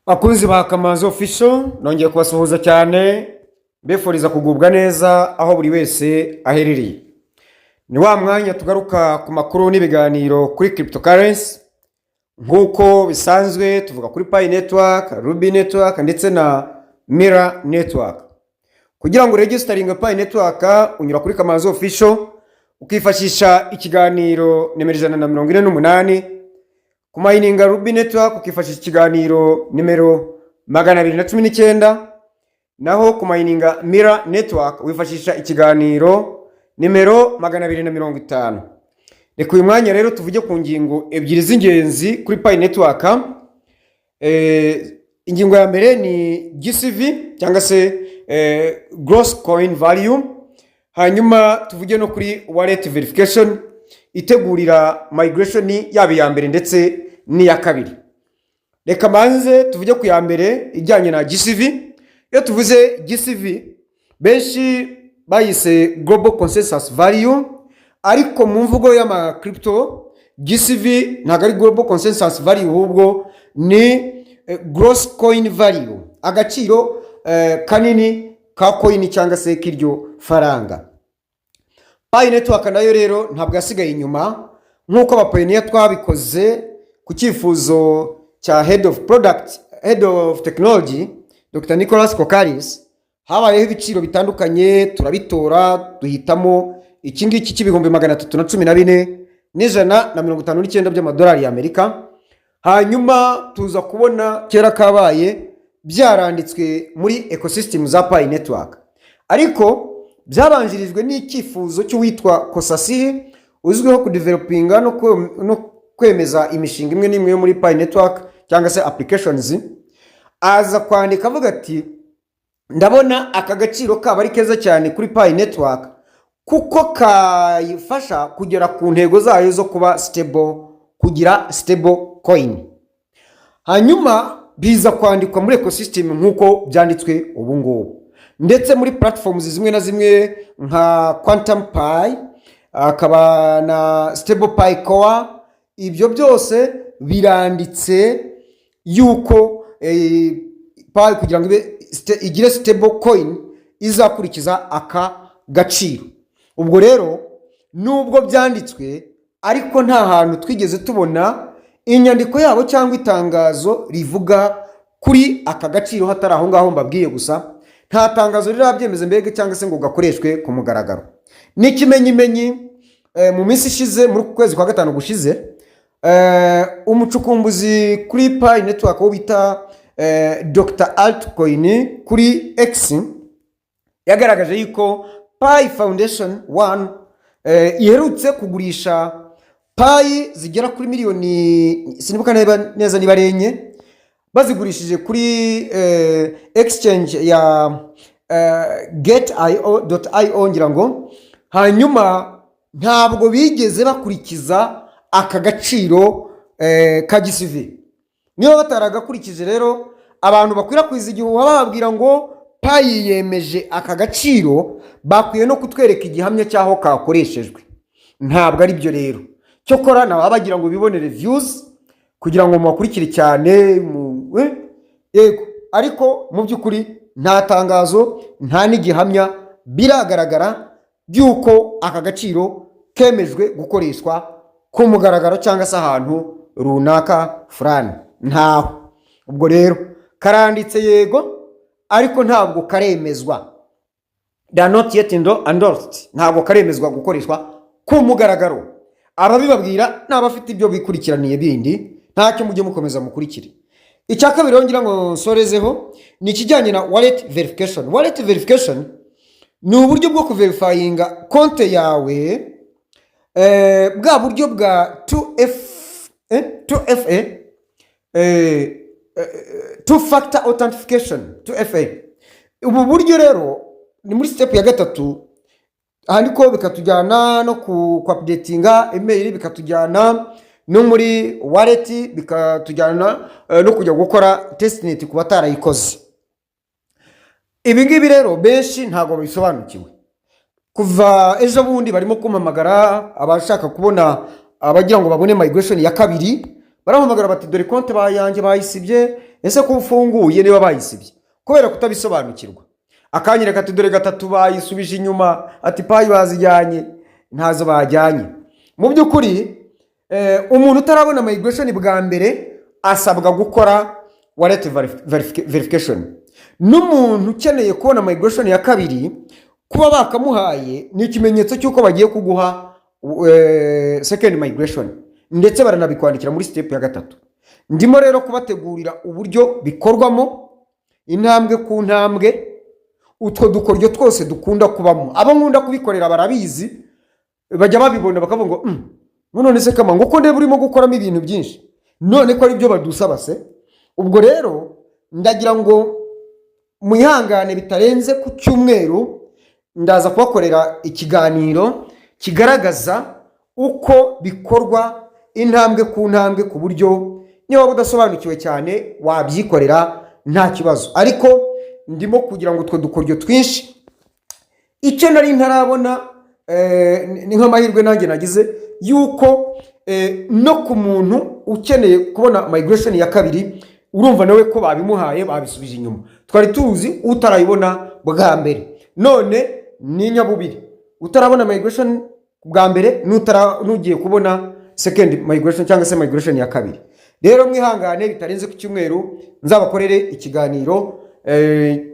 Bakunzi ba Kamanzi Official, nongeye kubasuhuza cyane, mbifuriza kugubwa neza aho buri wese aherereye. Ni wa mwanya tugaruka ku makuru n'ibiganiro kuri cryptocurrency. Nk'uko bisanzwe, tuvuga kuri Pi Network, Ruby Network ndetse na Mira Network. Kugira ngo uregisteringe Pi Network, unyura kuri Kamanzi Official, ukifashisha ikiganiro nimero 148. Kumininga Ruby Network, ukifashisha ikiganiro nimero 219. Naho kumininga Mira Network, wifashisha ikiganiro nimero 250. Reka uyu mwanya rero tuvuge ku ngingo ebyiri z'ingenzi kuri Pi Network. Ingingo ya mbere ni GCV cyangwa se gross coin value, hanyuma tuvuge no kuri wallet verification itegurira migration, yaba iya mbere ndetse n'iya kabiri. Reka manze tuvuge ku ya mbere ijyanye na GCV. Iyo tuvuze GCV, benshi bayise global consensus value, ariko mu mvugo y'ama crypto, GCV ntabwo ari global consensus value, ahubwo ni gross coin value, agaciro kanini ka coin cyangwa se k'iryo faranga. Pi Network nayo rero ntabwo yasigaye inyuma. Nk'uko abapioneer twabikoze ku cyifuzo cya head of product, head of technology, Dr Nicolas Kokkalis, habayeho ibiciro bitandukanye, turabitora, duhitamo iki ngiki cy'ibihumbi 314,159 by'amadolari y'Amerika. Hanyuma tuza kubona kera kabaye byaranditswe muri ecosystem za Pi Network, ariko byabanjirijwe n'icyifuzo cy'uwitwa Kosasih, uzwiho kudevelopinga no kwemeza imishinga imwe n'imwe yo muri Pi Network cyangwa se applications. Aza kwandika avuga ati: "Ndabona aka gaciro kaba ari keza cyane kuri Pi Network, kuko kayifasha kugera ku ntego zayo zo kuba stable, kugira stable coin." Hanyuma biza kwandikwa muri ecosystem nk'uko byanditswe ubu ngubu, ndetse muri platforms zimwe na zimwe nka Quantum Pi, akaba na Stable Pi Core. Ibyo byose biranditse yuko Pi kugira ngo ibe igire stable coin izakurikiza aka gaciro. Ubwo rero nubwo byanditswe, ariko nta hantu twigeze tubona inyandiko yabo cyangwa itangazo rivuga kuri aka gaciro, hatari aho ngaho mbabwiye gusa. Nta tangazo rirabyemeza mbega cyangwa se ngo gakoreshwe ku mugaragaro. N'ikimenyimenyi, mu minsi ishize, muri uku kwezi kwa gatanu gushize, umucukumbuzi kuri Pi Network wo bita Dr Altcoin kuri X yagaragaje yuko Pi Foundation One iherutse kugurisha Pi zigera kuri miliyoni, sinibuka neza niba ari enye, bazigurishije kuri exchange ya gate.io ngira ngo. Hanyuma ntabwo bigeze bakurikiza aka gaciro ka GCV. Niba bataragakurikije rero, abantu bakwirakwiza igihuha bababwira ngo Pi yemeje aka gaciro, bakwiye no kutwereka igihamya cy'aho kakoreshejwe. Ntabwo ari byo rero. Cyokora nabo bagira ngo bibonere views kugira ngo mubakurikire cyane yego, ariko mu by'ukuri nta tangazo, nta n'igihamya biragaragara by'uko aka gaciro kemejwe gukoreshwa ku mugaragaro cyangwa se ahantu runaka furani, ntaho. Ubwo rero karanditse yego, ariko ntabwo karemezwa. They are not yet endorsed, ntabwo karemezwa gukoreshwa ku mugaragaro. Ababibabwira ni abafite ibyo bikurikiraniye bindi, ntacyo, mujye mukomeza mukurikire. Icya kabiri rero ngira ngo nsorezeho ni ikijyanye na wallet verification. Wallet verification ni uburyo bwo kuverifyinga konte yawe, bwa buryo bwa 2F, 2FA, two factor authentication, 2FA. Ubu buryo rero ni muri step ya gatatu. Aha niko bikatujyana no ku updatinga email, bikatujyana no muri wallet, bikatujyana no kujya gukora testnet ku batarayikoze. Ibi ngibi rero benshi ntabwo babisobanukiwe. Kuva ejo bundi barimo kumpamagara, abashaka kubona, abagira ngo babone migration ya kabiri, barampamagara bati: "Dore konti bayanjye bayisibye, Ese ko ufunguye niba bayisibye kubera kutabisobanukirwa? Akanyereka ati: "Dore gatatu bayisubije inyuma," ati: "Pi bazijyanye." Ntazo bajyanye. Mu by'ukuri umuntu utarabona migration bwa mbere asabwa gukora wallet verification, n'umuntu ukeneye kubona migration ya kabiri, kuba bakamuhaye ni ikimenyetso cy'uko bagiye kuguha second migration, ndetse baranabikwandikira muri step ya gatatu. Ndimo rero kubategurira uburyo bikorwamo intambwe ku ntambwe, utwo dukoryo twose dukunda kubamo. Abo nkunda kubikorera barabizi, bajya babibona bakavuga ngo: None se kama ngo uko ndeba urimo gukoramo ibintu byinshi, none ko ari byo badusaba se?" Ubwo rero ndagira ngo mwihangane, bitarenze ku cyumweru ndaza kubakorera ikiganiro kigaragaza uko bikorwa intambwe ku ntambwe, ku buryo niba waba udasobanukiwe cyane wabyikorera nta kibazo. Ariko ndimo kugira ngo utwo dukoryo twinshi, icyo nari ntarabona, ni nk'amahirwe nanjye nagize yuko no ku muntu ukeneye kubona migration ya kabiri, urumva nawe ko babimuhaye, babisubije inyuma. Twari tuzi utarayibona bwa mbere, none ni nyabubiri: utarabona migration bwa mbere n'ugiye kubona second migration cyangwa se migration ya kabiri. Rero mwihangane, bitarenze ku cyumweru nzabakorere ikiganiro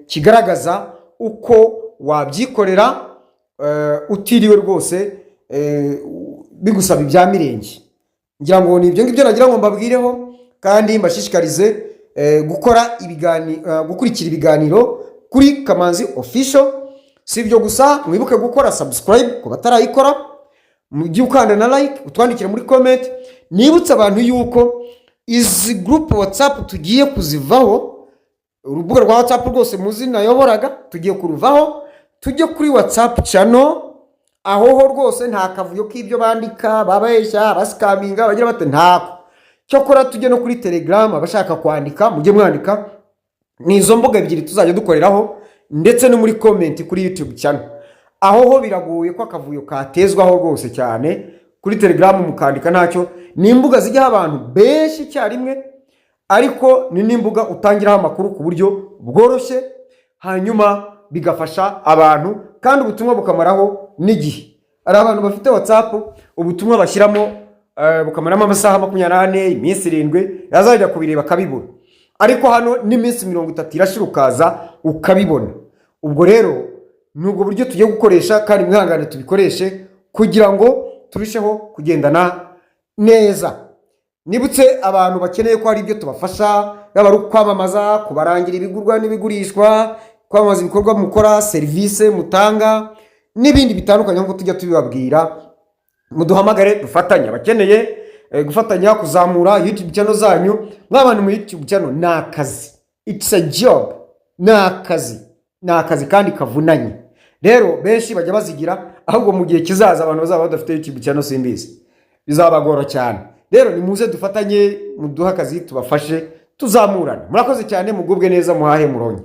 kigaragaza uko wabyikorera utiriwe rwose bigusaba ibya mirenge. Ngira ngo ni ibyo ngibyo nagira ngo mbabwireho, kandi mbashishikarize gukora gukurikira ibiganiro kuri Kamanzi Official. Si ibyo gusa, mwibuke gukora subscribe ku batarayikora, mujye ukanda na like, utwandikire muri comment. Nibutse abantu yuko izi group WhatsApp tugiye kuzivaho. Urubuga rwa WhatsApp rwose muzi nayoboraga tugiye kuruvaho, tujye kuri WhatsApp channel. Aho ho rwose nta kavuyo k'ibyo bandika, babeshya, bascaminga, bagira bate, ntako. Cyokora tujye no kuri Telegram, abashaka kwandika mujye mwandika. Ni izo mbuga ebyiri tuzajya dukoreraho, ndetse no muri comment kuri YouTube channel. Aho ho biragoye ko akavuyo katezwaho rwose cyane. Kuri Telegram mukandika ntacyo. Ni imbuga zijyaho abantu benshi icyarimwe, ariko ni n'imbuga utangiraho amakuru ku buryo bworoshye, hanyuma bigafasha abantu, kandi ubutumwa bukamaraho n'igihe. Hari abantu bafite WhatsApp, ubutumwa bashyiramo bukamaramo amasaha 24, iminsi 7, yazajya kubireba akabibura. Ariko hano n'iminsi 30 irashira ukaza ukabibona. Ubwo rero ni ubwo buryo tugiye gukoresha, kandi mwihangane tubikoreshe kugira ngo turusheho kugendana neza. Nibutse abantu bakeneye ko hari ibyo tubafasha, yaba ari ukwamamaza, kubarangira ibigurwa n'ibigurishwa, kwamamaza ibikorwa mukora, serivisi mutanga n'ibindi bitandukanye nk'uko tujya tubibabwira, muduhamagare dufatanye. Abakeneye gufatanya kuzamura YouTube channel zanyu, mw'abantu mu YouTube channel ni akazi, it's a job, ni akazi, ni akazi kandi kavunanye. Rero benshi bajya bazigira, ahubwo mu gihe kizaza abantu bazaba badafite YouTube channel simbizi, bizabagora cyane. Rero nimuze dufatanye, muduhe akazi, tubafashe tuzamurane. Murakoze cyane, mugubwe neza, muhahe muronke.